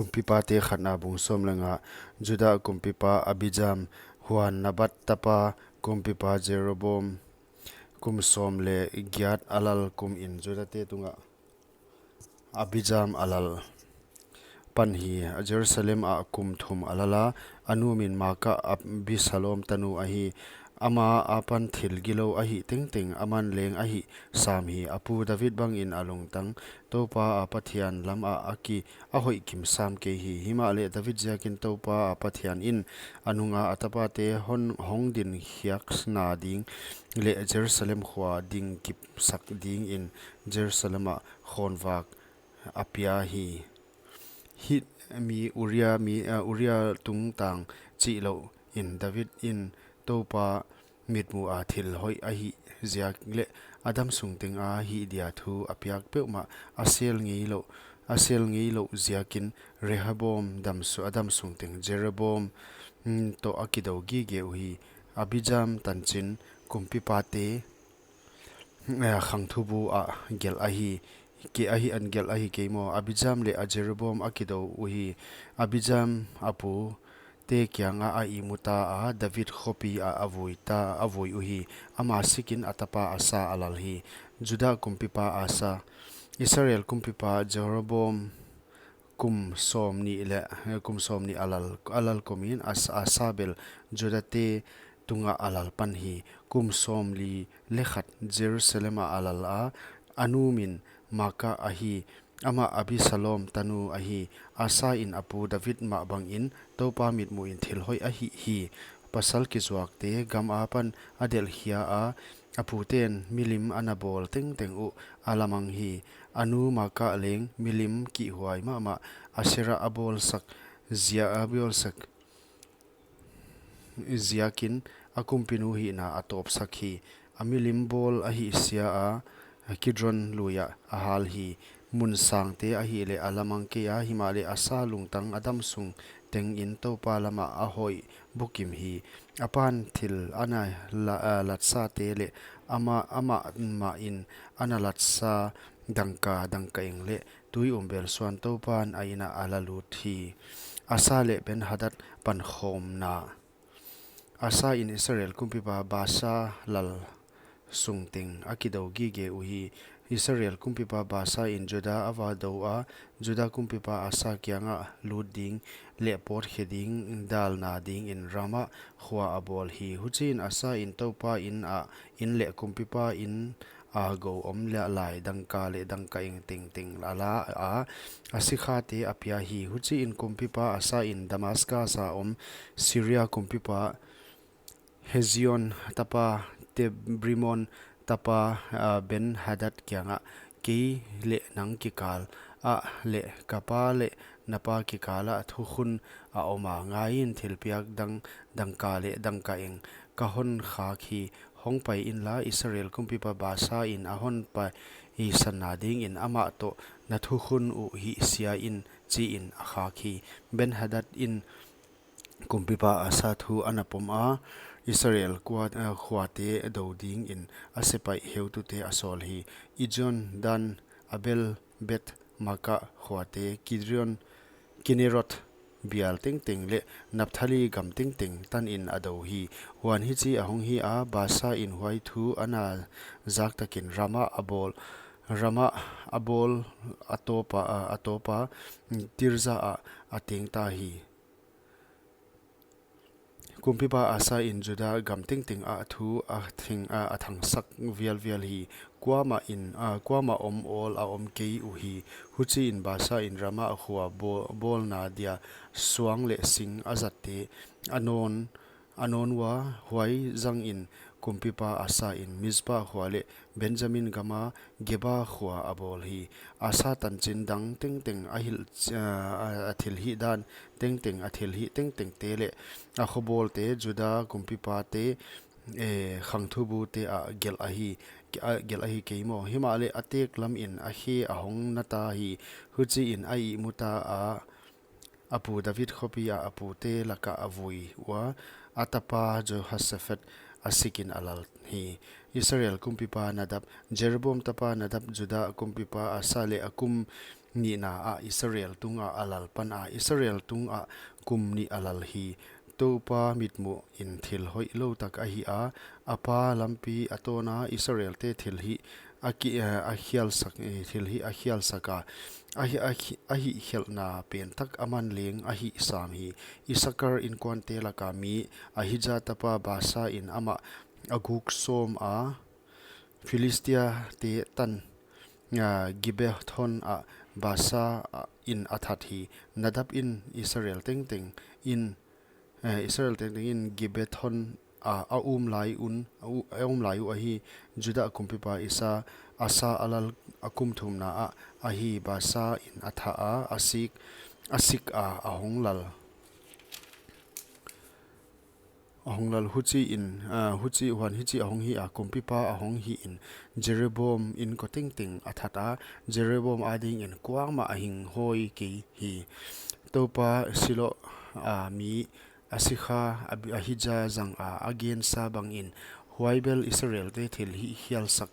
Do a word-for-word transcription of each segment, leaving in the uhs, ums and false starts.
Kumpipate khatna bung sawm leh nga. Juda kumpipa Abijam, huan Nebat tapa kumpipa Jeroboam, kum sawm leh giat a lal kumin Judate tungah Abijam a lal pan hi. Jerusalem ah kum thum a lal a, a nu min Maaka, Abisalom tanu ahi. Ama apan thil gilou a hih tengteng aman leng a hih sam hi. A pu David bangin a lungtang, Toupa a Pathian lam ah a ki a hoih kim sam kei hi. Himahleh David ziakin Toupa a Pathian in a nunga a tapate hon hong din khiakna ding leh Jerusalem khua ding kipsak dingin Jerusalem ah khawnvak a pia hi. Hit mi Uria mi, uh, Uria tungtang chih louin David in Toupa mitmuh a thil hoih a hih ziak leh a damsung teng a hih dia thu a piak peuhmah a sel ngeilouh, a sel ngeilouh ziakin Rehoboam damsu-, a damsung teng Jeroboam, mm, toh a kidou gige uhi. Abijam tanchin kumpipate, eh, khangthubu ah gelh ahi, ke ahi an gelh ahi kei maw. Abijam leh a Jeroboam a kidou uhi. Abijam a pute kianga a ihmu ta a, David khopi ah a vui ta, a vui uhi. Ama sikin a tapa Asa a lal hi. Juda kumpipa Asa, Israel kumpipa Jeroboam kum sawmnih leh, eh, kum sawmnih a lal, a lal kumin As-, Asa bel Judate tungah a lal pan hi. Kum sawmli leh khat Jerusalem ah a lal a, a nu min Maaka ahi. Amah Abisalom tanu ahi. Asa in a pu David mah bangin Toupa mitmuhin thil hoih a hih hi. Pasal kizuakte gam apan a delhkhia a, a puten milim ana bawl tengteng uh a lamang hi. A nu Maaka leng milim kihhuai mahmah, Asera a bawlsak zia-, a bawlsak ziakin a kumpinu hihna a tawpsak hi. A milim bawl a hihsia a, Kidron lui ah a hal hi. Mun sangte ahihleh a lamang kei a, himahleh Asa lungtang a damsung tengin Toupa lamah a hoih bukim hi. A pan thil ana la-, a, latsate leh ama, amah mahin ana latsa dangka, dangkaeng leh tui umbel suan Toupan a inn ah a la lut hi. Asa leh Benhadad pankhawmna. Asa in Israel kumpipa Baasa lal sungteng a kidou gige uhi. Israel kumpipa Baasa in Juda a va dou a, Juda kumpipa Asa kiangah lut ding leh pawtkhe ding dalna dingin Rama khua a bawl hi. Huchiin Asa in Toupa inn ah, inn leh kumpipa inn a gou om leh lai dangka leh dangkaeng tengteng a la a, a sikhate a pia hi. Huchiin kumpipa Asa in Damaskas a om Siria kumpipa Hezion tapa Tabrimon tapa, ah, Benhadad kiangah, kei leh nang kikal ah leh ka pa leh na pa kikal ah thukhun a om a, ngaiin thilpiak dang, dangka leh dangkaeng ka hon khak hi. Hong pai inla, Israel kumpipa Baasa in a hon paisanna dingin amah toh na thukhun uh hihsia in, chiin a khak hi. Benhadad in kumpipa Asa thu ana pom a, Israel kua-, eh, khuate dou dingin a sepaih heutute a sawl hi. Ijon, Dan, Abel, Beth, Maaka khuate, Kidron, Kinerot bial tengteng leh Naphtali gam tengteng tanin a dou hi. Huan hichi a hong hi a, Baasa in huai thu ana zak takin Rama a bawl, Rama a bawl a tawpa, a, a tawpa, Tirza ah a teng ta hi. Kumpipa Asa in Juda gam tengteng ah thu a thing, a, a thangsak vialvial hi. Kuamah in, a, kuamah om awl a om kei uhi. Huchiin Baasa in Rama khua bawl, bawlna dia suang leh sing a zatte a nawn, a nawn ua, huai zangin kumpipa Asa in Mizpa khua leh Benjamin gama Geba khua a bawl hi. Asa tanchin dang tengteng a hilh, a, a, a thilhih dan tengteng, a thilhih tengtengte leh a khobawlte Juda kumpipate, eh, khangthubute ah gelh ahi, a, gelh ahi kei maw. Himahleh a tek lamin a khe a hong na ta hi. Huchiin a ihmu ta a, a pu David khopi ah a pute lakah a vui ua, a tapa Jehoshaphat a sikin a lal hi. Israel kumpipa Nadab, Jeroboam tapa Nadab, Juda kumpipa Asa leh a kum nihna ah Israel tungah a lal pan a, Israel tungah kum nih a lal hi. Toupa mitmuh in thil hoihlou tak ahi a, a pa lampi a tawn a, Israelte thilhih a ki-, eh, a khialsak, eh, thilhih a khialsak a, a hi-, a hi-, a hihkhelhna pen tak aman leng a hihsam hi. Isakar inkuante laka mi Ahija tapa Baasa in amah a guk sawm a, Filistiate tan, ah, Gibbethon ah Baasa, ah, in a that hi. Nadab in Israel tengteng in, eh, Israel tengteng in Gibbethon ah a um lai un, a u-, a um lai uh ahi. Judah kumpipa Isa, Asa a lal a kum thumna ah ahi Baasa in a thah a, a sik, a sik a, a hong lal. A hong lal huchi in, ah, huchi huan hichi a hong hi a, kumpipa a hong hi in, Jeroboam inkuan tengteng a that a, Jeroboam ading in kuamah a hing hoi kei hi. Toupa Silo, ah, mi Asikha, Ab-, Ahija zang a, a gensa bang in, huai bel Israelte thilhih khialsak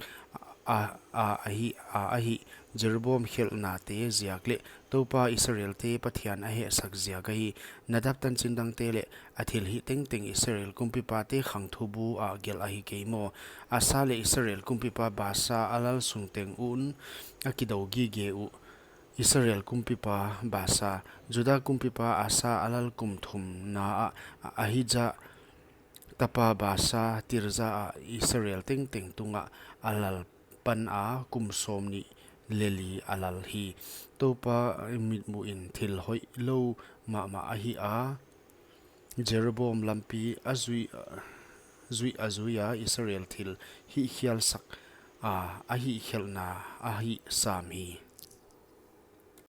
a, a, a, ahi, a, ahi, Jeroboam khelhnate ziak leh, Toupa Israelte Pathian a hehsak ziak ahi. Nadab tanchindangte leh a thilhih tengteng Israel kumpipate khang thubu ah gelh ahi kei maw? Asa leh Israel kumpipa Baasa a lal sung teng un a kidou gige uh. Israel kumpipa Baasa, Judah kumpipa Asa a lal kum thumna ah Ahija tapa Baasa, Tirza ah Israel tengteng tungah a lal pan a, kum sawmnih leh li a lal hi. Toupa mitmuh in thil hoihlou mahmah ahi a, Jeroboam lampi a zui, zuih a zui a, Israel thilhih khialsak a, a hihkhelhna a hihsam hi.